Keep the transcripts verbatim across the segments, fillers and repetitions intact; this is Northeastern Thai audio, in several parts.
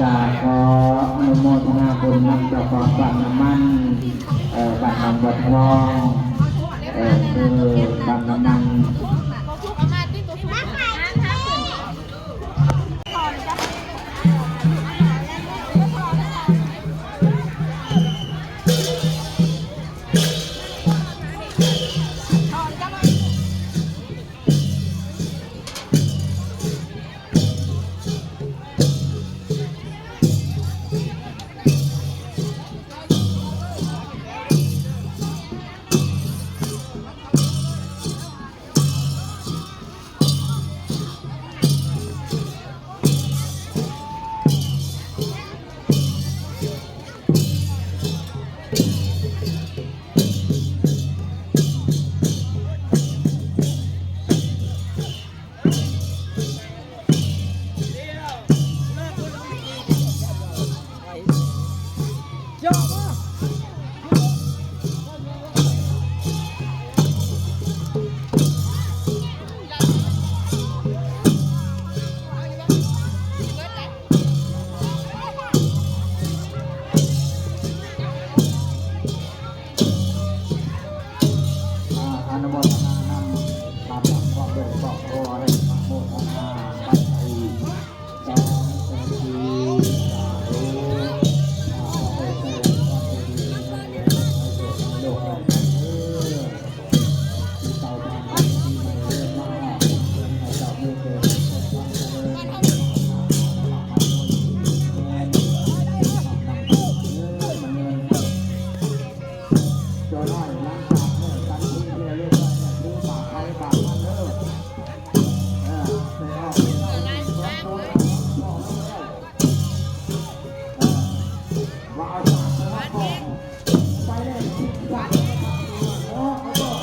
กราบขออนุโมทนาบุญนำเจ้าของปั๊มน้ำมัน เอ่อ บ้านหนองบัวทอง เอ่อ คือปั๊มน้ำมัน อ่า อนุโมทนานำ ตามหลังครอบครัวครอบครัวได้อนุโมทนาปัจจัย สองแสนกีบ สาธุ อ่า ขอให้เจริญพร ให้ดี ให้รวย ให้โชค ให้โชค ให้ลาภเด้อ ปีเก่าผ่านไป ปีใหม่เริ่มมา ให้เจ้ามือเกิด ความเจริญ ตัวน้อยหลังจากเลิกกันที่เรียกว่าเนี่ยคือปากใครปากมันเด้อ เออ ไปออกไปออกไปออกไปออกเออ ว่าเอาปากไปออกไปเลยปากไปออกไปออก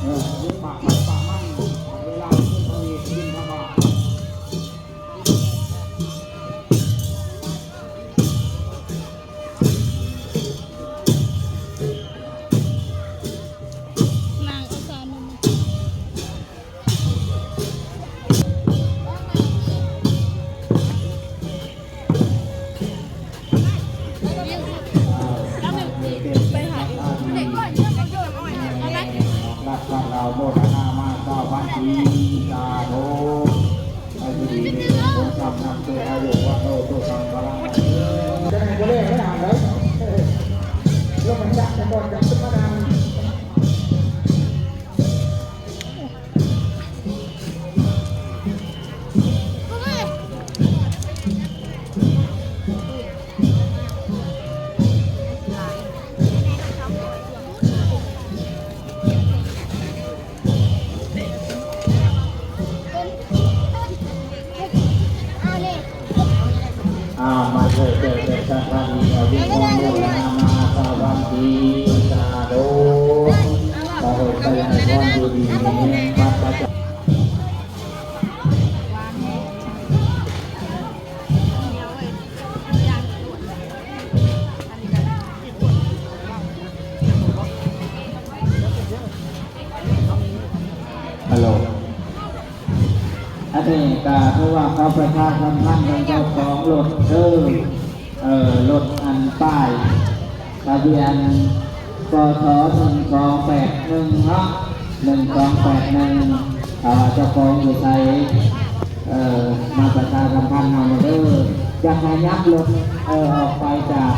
เออ เออ ปากใครปากมัน เวลาที่เขาเรียนบิณฑบาต นางเอาสารมา ไปหาอีก รับฟังเราโมทนามาเก้าพันปี สาธุ ให้อยู่ดีมีสุข คงทรัพย์นำเสนอายุวัฒโนสุขังพลัง จะให้ตัวเลขไม่ห่างเลย แล้วมันจับไปก่อนจับขึ้นมาดัง อ่า มาเถิดเถิดเถิดสักพัน ขอวิงวอนโมทนามาสวัสดี สาธุ ขอให้ไปให้พรอยู่ดีมีแรง ปัจจัย ฮัลโหล อันนี้ก็คือว่าเขาประชาสัมพันธ์กันเจ้าของรถเด้อ เอ่อ รถอันป้าย ทะเบียน กส หนึ่งสองแปดหนึ่ง เนาะ หนึ่งสองแปดหนึ่ง อ่า เจ้าของอยู่ไส เอ่อ มาประชาสัมพันธ์เฮาเด้อ อยากให้ยับรถ เอ่อ ออกไปจาก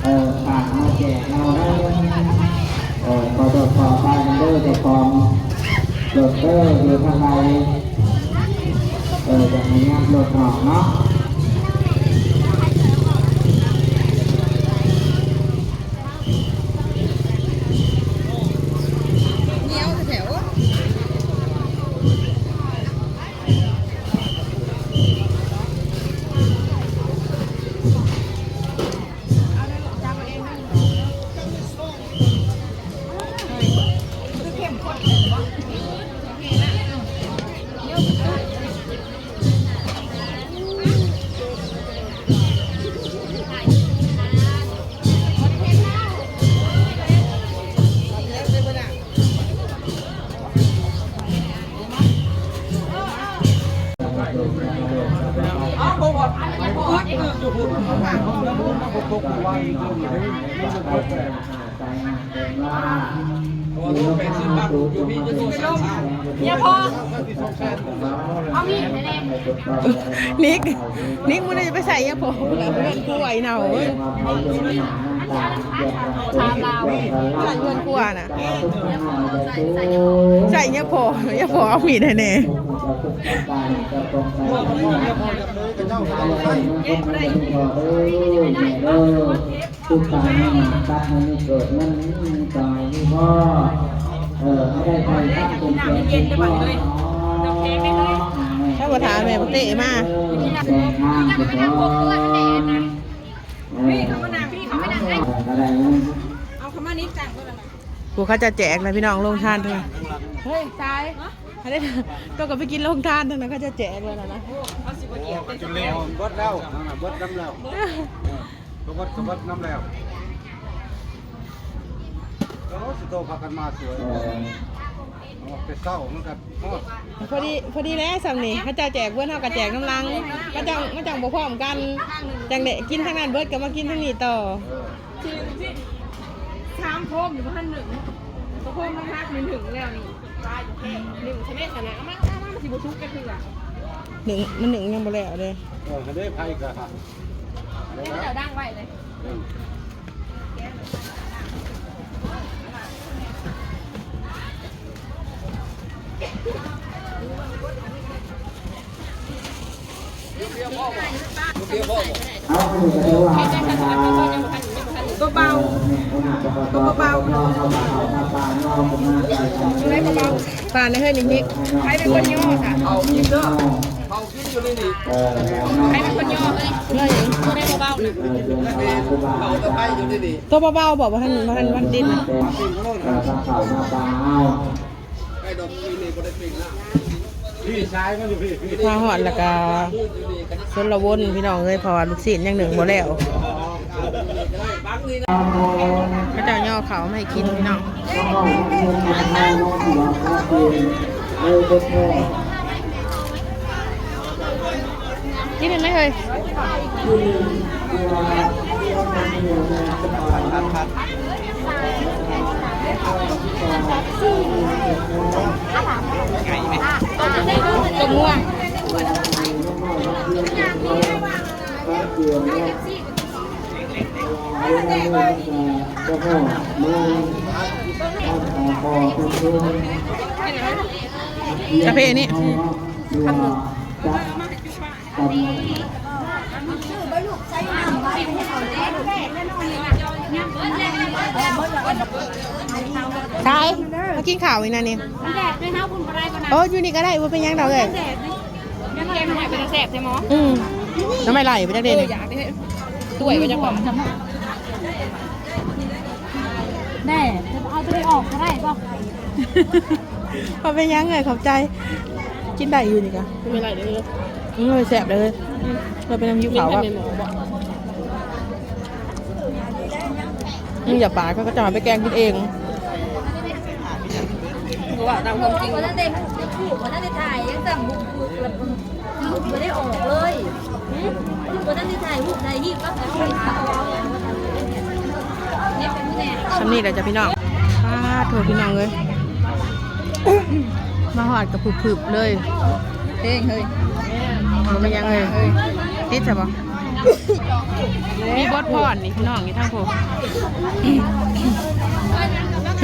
เอ่อ ข้างเฮาแจกเฮานะ เอ่อ ขอโทษขออภัยนำเด้อ เจ้าของรถเด้อ อยู่ทางใด เอ่อ อยากให้ยับรถออกเนาะ เงี้ยวแถว คือเข้มข้นเลยบ่ โอเคนะ เดี๋ยว พวกกูว่าอีกเรื่องหนึ่ง เนี่ยพอ เอามีดให้แน่ นิก นิก มึงจะไปใส่เนี่ยพอ เพื่อนกูไอ้เนาเอ้ย ถามลาว ใส่เพื่อนกูอะน่ะ ใส่ ใส่เนี่ยพอ เนี่ยพอ เอามีดให้แน่ ทุกการให้มาตัดให้มีเกิดเงินมีตายมีพ่อ เออ ให้ได้ไปทำเป็นเกิดเป็นพ่อ ถ้าบ่ถามแม่บ่เตะมา เออ แบ่งทางไปก่อน เออ อะไรนะ เอาคำว่านี้จังก็แล้วนะ ผู้เขาจะแจกนะพี่น้อง โรงทานเท่านั้น เฮ้ย ตาย อันนี้ ตัวก็ไปกินโรงทานเท่านั้น เขาจะแจกเลยนะนะ โอ้ เขาสิบ่เดียว เบิดแล้ว นั่นน่ะ เบิดน้ำแล้ว ก็เบิด ก็เบิดน้ำแล้ว แล้วสิโตพากันมาสวย เออ ออกแต่เช้ามันก็ฮอด พอดี พอดีแล้วสำนี่ เขาเจ้าแจกเบิด เฮาก็แจกน้ำลัง ก็จัง มันจังบ่พร้อมกัน จังได้กินทางนั้นเบิดก็มากินทางนี้ต่อ เออ สามโคมอยู่บ่ทันหนึ่ง ตัวโคมมันหักนี่หนึ่งแล้วนี่ หนึ่งใช่ไหมชนะ เอามา เอามา มันสิบ่สุกจักเทื่อ หนึ่ง มันหนึ่งยังบ่แล้วเด้ เออ ได้ไผก็หัก เดี๋ยวเจ้าดังไว้เลย อืม เอาอันนี้ก็ได้ว่าธรรมดา ตัวเบา เออเนี่ย ตัวเบา ปลาในเฮ้ยนิกๆ ใครเป็นคนย่อค่ะ เอากินเด้อ เออ ใครเป็นคนย่อเฮ้ย เฮ้ย ตัวได้เบาๆนะ เออ ตัวเบาๆ ตัวเบาๆ บอกว่าท่าน ว่าท่านวันดินนะ เออ ปลาเผา ปลาเผา มาฮอดแล้วก็ชลวนพี่น้องเอ้ย เพราะว่าลูกชิ้นยังนึ่งบ่แล้ว เขาเจ้าย่อเขามาให้กินพี่น้อง กินได้ไหมเฮ้ย ตัวม่วง กาแฟนี่ ใช่ มากินข้าวอีกนะนี่ แดดด้วยนะคุณอะไรก็นะ โอ้ อยู่นี่ก็ได้ ว่าเป็นหยังดอกเอ้ย แดดนี่ ยังไงมันหายไปแสบใช่ไหม อืม น้ำไม่ไหลไปจักเด่น เออ อยากได้ สวยไปจักของ แม่ จะเอาตัวนี้ออกก็ได้ป่ะ ว่าเป็นหยังเอ้ย ขอบใจ กินได้อยู่นี่กะ ไม่เป็นไรเด้อ เอ้ย แซ่บเลย เราเป็นน้ำยูเขาอะ อืม อย่าปาด เขาก็จะเอาไปแกงกินเอง ว่าตามความจริง วันนั้นได้ วันนั้นได้ถ่าย ยังสั่งบุกบุกแล้ว บ่ได้ออกเลย บ่ทันได้ถ่ายรูปถ่ายรีบก็ถ่ายรูป สำนี่แหละจ้ะพี่น้อง สาธุพี่น้องเอ้ย มาฮอดกะผึบๆเลย เฮ้ย เฮ้ย เอาไปยังเอ้ย ติดใช่ปะ มีบทพรนี่พี่น้องอยู่ทางโพ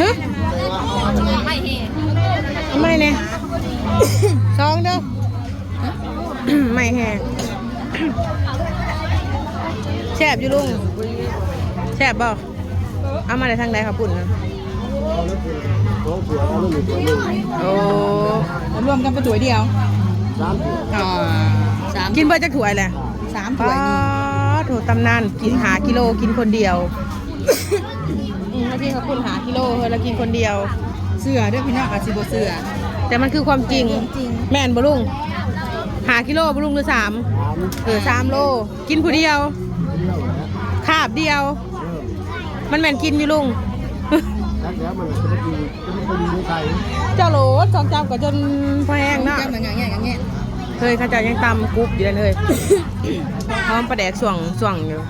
ฮะ ไม่เนี่ย สองเด้อ ไม่แห้ง แซ่บอยู่ลุง แซ่บบ่ เอามาได้ทางใดข้าวปุ้นนะ โอ้ รวมกันเป็นถ้วยเดียว สามถ้วย อ๋อ สาม กินเบิดจักถ้วยแหละ สามถ้วยนี่ ป๊าดโถ ตำนาน กินห้ากิโล กินคนเดียว อืม แล้วกินข้าวปุ้นห้ากิโล เฮ้ย แล้วกินคนเดียว เชื่อเด้อพี่น้อง อาจสิบ่เชื่อ แต่มันคือความจริง ความจริง แม่นบ่ลุง ห้ากิโลบ่ลุง หรือสาม สาม เออ สามโล กินผู้เดียว คาบเดียว เออ มันแม่นกินอยู่ลุง แล้ว แล้วมันจะไม่กิน จะไม่กินไม่ใช่ เจ้าโหลด สองจามก็จนพอแห้งเนาะ จามมันอย่างเงี้ย อย่างเงี้ย เฮ้ย เขาเจ้ายังตำกรุบอยู่เลย หอมปลาแดกส่วง ส่วงอยู่